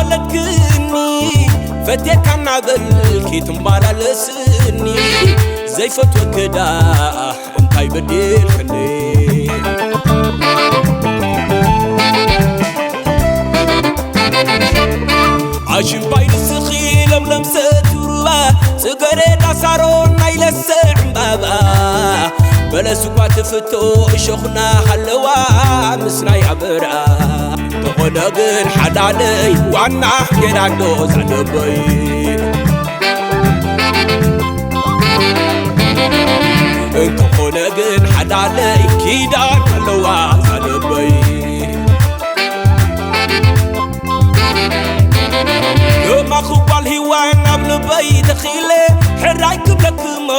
ኣለክኒ ፈትየካ እናበልኪ ትምባላለስኒ ዘይፈትወኪ ደኣ እንታይ በዲልክኒ? ኣሽምባይ ንስኺ ለምለም ሰትሩላ ጽገሬዳ ሳሮን ናይ ለሰ ዕምባባ በለስ እኳ ትፍቶ እሾኽና ሃለዋ ምስ ናይ ኣበራ ተኾነ ግን ሓላለይ ዋና ጌዳዶ ዛደበይ እንተኾነ ግን ሓላለይ ኪዳን ኣለዋ ዛደበይ ከማኺ ጓል ሂዋን ኣብ ልበይ ተኺለ ሕራይ ክብለክሞ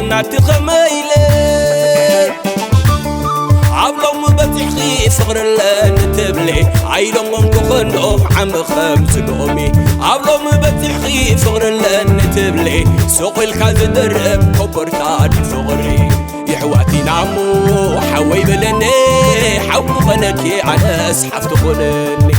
ናቲ ኸመይለ ኣብ ሎሚ በጺሕኺ ፍቕሪ ኣለኒ ትብሊ ኣይሎሞም ክኸንኦም ዓሚ ኸም ዝሎሚ ኣብ ሎሚ በጺሕኺ ፍቕሪ ኣለኒ ትብሊ ሱቕ ኢልካ ዝደርብ ኮቦርታ ድዩ ፍቕሪ ይሕዋት ኢና እሞ ሓወይ በለኒ ሓው ክኾነኪ ኣነስ ሓፍቲ ኾነኒ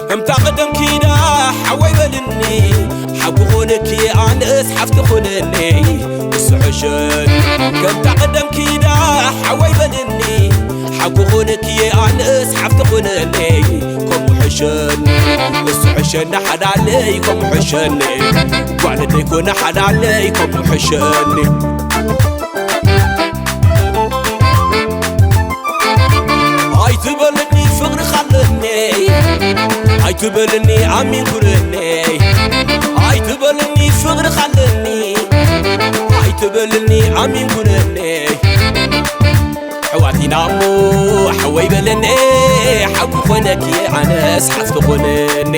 ከምታ ቀደም ኪዳ ሓወይ በልኒ ሓው ክኾነኪ ኣነስ ሓፍቲ ኾነኒ እሱ ሕሸን ከምታ ቀደም ኪዳ ሓወይ በልኒ ሓው ክኾነኪ ኣነስ ሓፍቲ ኾነኒ ከምኡ ሕሸኒ እሱ ሕሸኒ ሓላለይ ከምኡ ሕሸኒ ጓል ደይኮነ ሓላለይ ከምኡ ሕሸኒ ኣይትበልኒ ፍቕሪ ኻለኒ ኣይትበልኒ ኣሚን ኩነኒ ኣይትበልኒ ፍቕሪ ኻለኒ ኣይትበልኒ ኣሚን ኩነኒ ሕዋት ኢና እሞ ሓወይ በለኒ ሓው ክኾነኪ ኣነስ ሓፍቲ ኾነኒ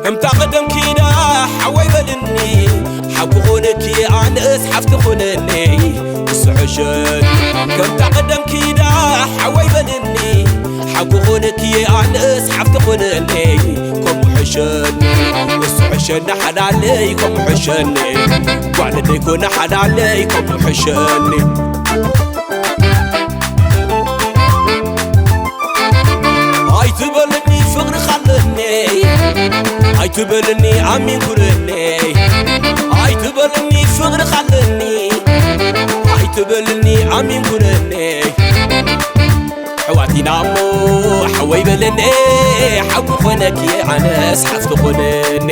ከምታ ቀደም ኪዳ ሓወይ በልኒ ሓው ክኾነኪ ኣነስ ሓፍቲ ኾነኒ እሱ ሕሸኒ ከምታ ቀደም ኪዳ ሓወይ በልኒ ሓው ክኾነኪ ኣነስ ሓፍቲ ኾነኒ ከምኡ ሕሸኒ እሱ ሕሸኒ ሓላለይ ከምኡ ሕሸኒ ጓል ደይኮነ ሓላለይ ከምኡ ሕሸኒ ኣይትበልኒ ፍቕሪ ኻለኒ ኣይትበልኒ ኣሚን ኩነኒ ኣይትበልኒ ፍቕሪ ኻለኒ ኣይትበልኒ ኣሚን ኩነኒ ሕዋት ኢና እሞ ሓወይ በለኒ ሓው ክኾነኪ ኣነስ ሓፍቲ ኾነኒ